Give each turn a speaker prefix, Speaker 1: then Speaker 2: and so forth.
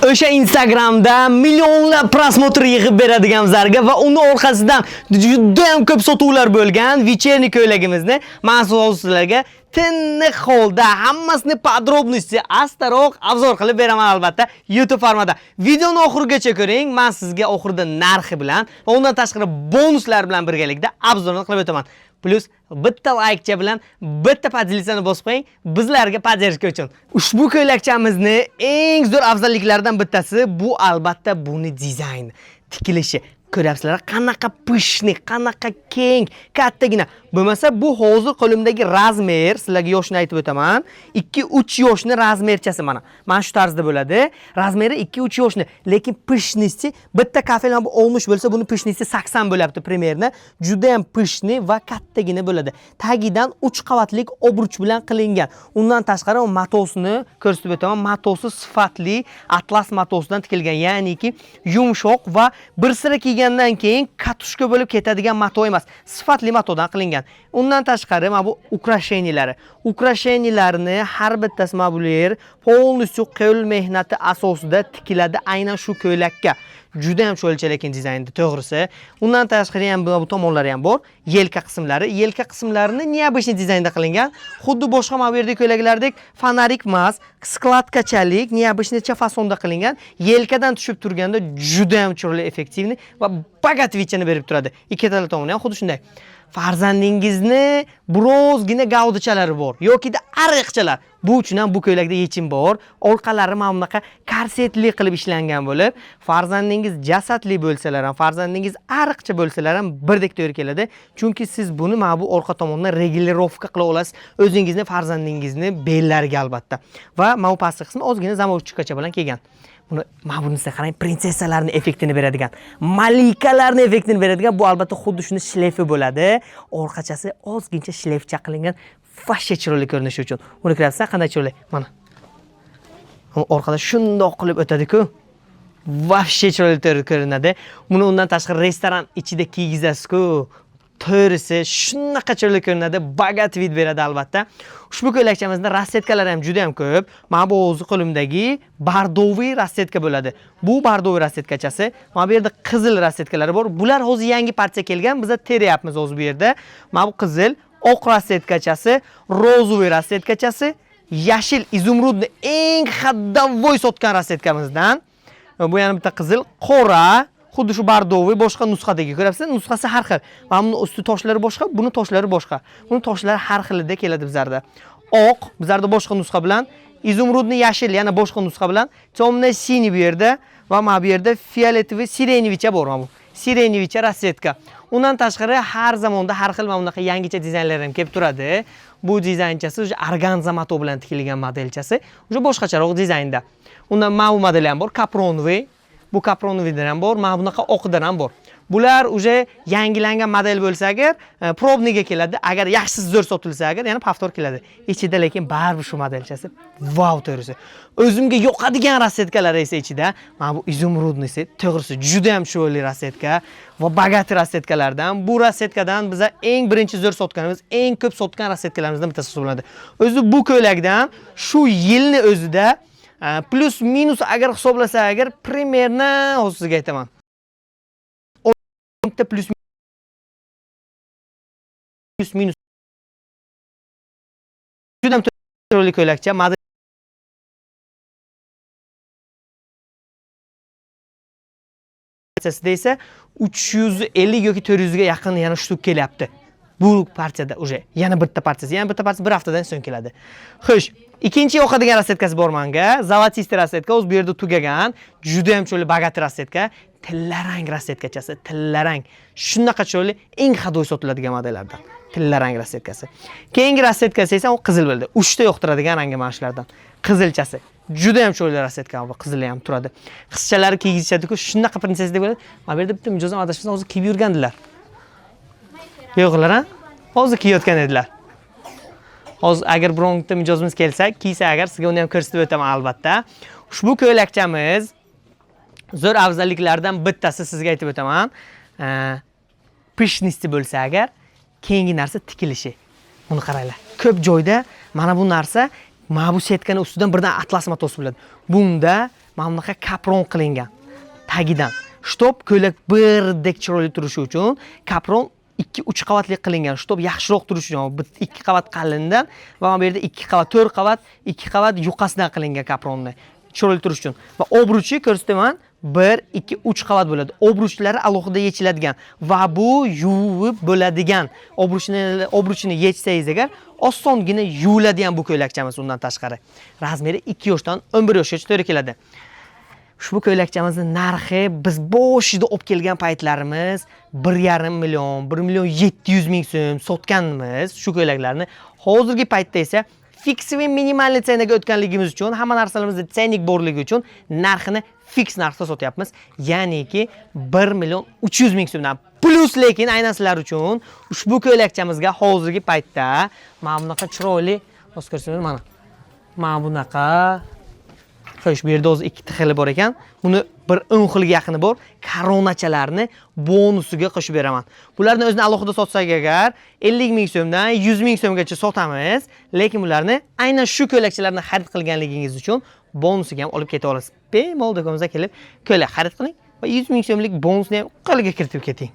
Speaker 1: O'sha Instagramda millionlab просмотр yig'ib beradigan zarga va uni orqasidan juda ham ko'p sotuvlar bo'lgan вечерний ko'ylagimizni men sizlarga tiniq holda hammasini подробности astaroq обзор qilib beraman albatta YouTube formada. Videoni oxirigacha ko'ring, men sizga oxirida narxi bilan va undan tashqari bonuslar bilan birgalikda обзор ni qilib o'taman. Плюс bitta laykcha bilan bitta поделиться ni bosib qo'ying bizlarga поддержка uchun. Ushbu ko'ylakchamizni eng zo'r afzalliklaridan bittasi bu albatta buni dizayni, tikilishi. Ko'ryapsizlar, qanaqa пышный, qanaqa keng, kattagina. Bo'lmasa bu hozir qo'limdagi размер, sizlarga yoshini aytib o'taman. 2-3 yoshni размер chasi mana. Mana shu tarzda bo'ladi. Размер i 2-3 yoshni, lekin пышности bitta kafelan bu 60 bo'lsa, buni пышности 80 bo'lyapti примерно. Juda ham пышный va kattagina bo'ladi. Tagidan 3 qavatlik обруч bilan qilingan. Undan tashqari matosini ko'rsatib o'taman. Matosi sifatli atlas matosidan tikilgan, ya'niki yumshoq va bir sira kiygandan keyin катушка bo'lib ketadigan mato emas. Sifatli matodan qilingan. Undan tashqari mana bu украшения lari. Украшения larni har bittasi mana bu yer полностью qo'l mehnati asosida tikiladi aynan shu ko'ylakka. Juda ham chiroyli lekin dizaynda to'g'risi. Undan tashqari ham bu tomonlari ham bor. Yelka qismlari, yelka qismlarini необычный dizaynda qilingan. Xuddi boshqa mana bu yerdagi ko'ylaklardek фонарик emas, складка chalik, необычный cha fasonda qilingan. Yelkadan tushib turganda juda ham chiroyli, эффективный va богатый вид chani berib turadi. Ikkitala tomoni ham xuddi shunday. Farzandingizni birozgina gavdichalari bor yokida ariqchalar. Bu uchun ham bu ko'ylakda yechim bor. Orqalari mana bunaqa korsetli qilib ishlangan bo'lib, farzandingiz jasadli bo'lsalar ham, farzandingiz ariqcha bo'lsalar ham birdek to'g'ri keladi. Chunki siz buni mana bu orqa tomondan регулировка qila olasiz o'zingizni farzandingizni bellariga albatta. Va mana bu pastki qismi ozgina замочка cha bilan kelgan. Buni mana bunisiga qarang, prinsessalarning effektini beradigan, malikalarning effektini beradigan bu albatta xuddi shuni шлейф i bo'ladi. Orqachasi ozgincha шлейф cha qilingan, вообще chiroyli ko'rinishi uchun. Uni ko'ryapsizlar, qanday chiroyli. Mana. Orqada shundoq qilib o'tadi-ku. Вообще chiroyli ko'rinadi. Buni undan tashqari restoran ichida kiygizasiz-ku. To'g'risi shunaqa chiroyli ko'rinadi, богатый вид beradi albatta. Ushbu ko'ylakchamizda расцветка lar ham juda ham ko'p. Mana bu o'zi qo'limdagi бордовый расцветка bo'ladi. Bu бордовый расцветка chasi. Mana bu yerda qizil расцветка lari bor. Bular hozir yangi partiya kelgan, biz teryapmiz hozir bu yerda. Mana bu qizil, oq расцветка chasi, розовый расцветка chasi, yashil изумрудный eng ходовой sotgan расцветка mizdan. Bu yana bitta qizil, qora, xuddi shu бордовый boshqa nusxadagi ko'ryapsiz, nusxasi har xil. Mana buni usti toshlari boshqa, buni toshlari boshqa. Buni toshlari har xilida keladi bizlarda. Oq bizlarda boshqa nusxa bilan, изумрудный yashil yana boshqa nusxa bilan, темно синий bu yerda va mana bu yerda фиолетовый сиреневый cha bor mana bu. Сиреневый cha расцветка. Undan tashqari har zamonda har xil mana bunaqa yangicha dizaynlar ham kelib turadi. Bu dizaynchasi уже organza mato bilan tikilgan modelchasi, уже boshqacharoq dizaynda. Undan mana bu model ham bor, капроновый. Bu капроновый dan ham bor, mana bunaqa oqidan ham bor. Bular уже yangilangan model bo'lsa agar, пробный ga keladi. Agar yaxshi zo'r sotilsa agar, yana повтор keladi. Ichida lekin baribir shu modelchasi. Vau, to'g'risi. O'zimga yoqadigan расцветка lar esa ichida mana bu изумрудный si, to'g'risi juda ham chiroyli расцветка va богатый расцветка lardan. Bu расцветка dan biza eng birinchi zo'r sotganimiz, eng ko'p sotgan расцветка larimizdan bittasi hisoblanadi. O'zi bu ko'ylakdan shu yilni o'zida плюс минус agar hisoblasa agar примерно hozir sizga aytaman. 10 ta плюс minus juda ham chiroyli ko'ylakcha. Model esa 350 yoki 400 ga yaqin yana штук kelyapti. Bu partiyada уже yana bitta partiyasi, yana bitta partiyasi bir haftadan so'ng keladi. Xo'sh, ikkinchi yoqadigan расцветка si bor menga. Золотистый расцветка, o'zi bu yerda tugagan. Juda ham chiroyli богатый расцветка, tillarang расцветка chasi, tillarang. Shunaqa chiroyli, eng ходовой sotiladigan modellardan. Tillarang расцветка si. Keyingi расцветка si esa u qizil bo'ldi. 3 ta yoqtiradigan rangi mana shulardan. Qizilchasi. Juda ham chiroyli расцветка bu qizili ham turadi. Qizchalari kiygizishadi-ku, shunaqa prinsessa deb bo'ladi. Mana bu yerda bitta mijozim adashmasam hozir kiyib yurgandilar. Yo'qlar, ha? Hozir kiyayotgan edilar. Hozir agar bironta mijozimiz kelsa, kiysa agar sizga uni ham ko'rsatib o'taman albatta. Ushbu ko'ylakchamiz zo'r afzalliklardan bittasi sizga aytib o'taman. Пышности bo'lsa agar, keyingi narsa tikilishi. Buni qaranglar. Ko'p joyda mana bu narsa, mana bu setkani ustidan birdan atlas matosi bo'ladi. Bunda Mana bunaqa kapron qilingan tagidan. Чтоб ko'ylak birdek chiroyli turishi uchun kapron 2-3 qavatli qilingan, чтоб yaxshiroq turishi uchun. 2 qavat qalindan va mana bu yerda 2 qavat, 4 qavat, 2 qavat yuqasidan qilingan kapronni chiroyli turishi uchun. Va обруч i ko'rsataman, 1, 2, 3 qavat bo'ladi. Обруч lari alohida yechiladigan va bu yuvib bo'ladigan. Обруч ini yechsangiz agar, osongina yuviladigan bu ko'ylakchamiz undan tashqari. Razmeri 2 yoshdan 11 yoshgacha to'g'ri keladi. Ushbu ko'ylakchamizni narxi biz boshida olib kelgan paytlarimiz 1,5 million, 1 million 700 ming so'm sotganmiz shu ko'ylaklarni. Hozirgi paytda esa фиксовый минимальный цена ga o'tganligimiz uchun, hamma narsalarimizda ценник borligi uchun narxini фикс narxda sotyapmiz. Ya'niki 1 million 300 ming so'mdan. Плюс lekin aynan sizlar uchun ushbu ko'ylakchamizga hozirgi paytda mana bunaqa chiroyli, hozir ko'rsangiz, mana. Mana bunaqa. Xo'sh, bu yerda o'zi ikkita xili bor ekan. Buni bir 10 xilga yaqini bor. Koronachalarni bonusiga qo'shib beraman. Bularni o'zini alohida sotsak agar, 50 ming so'mdan 100 ming so'mgacha sotamiz, lekin bularni aynan shu ko'ylakchalarni xarid qilganligingiz uchun bonusiga ham olib keta olasiz. Bemalol do'konimizga kelib ko'ylak xarid qiling va 100 ming so'mlik bonusni ham qo'lga kiritib keting.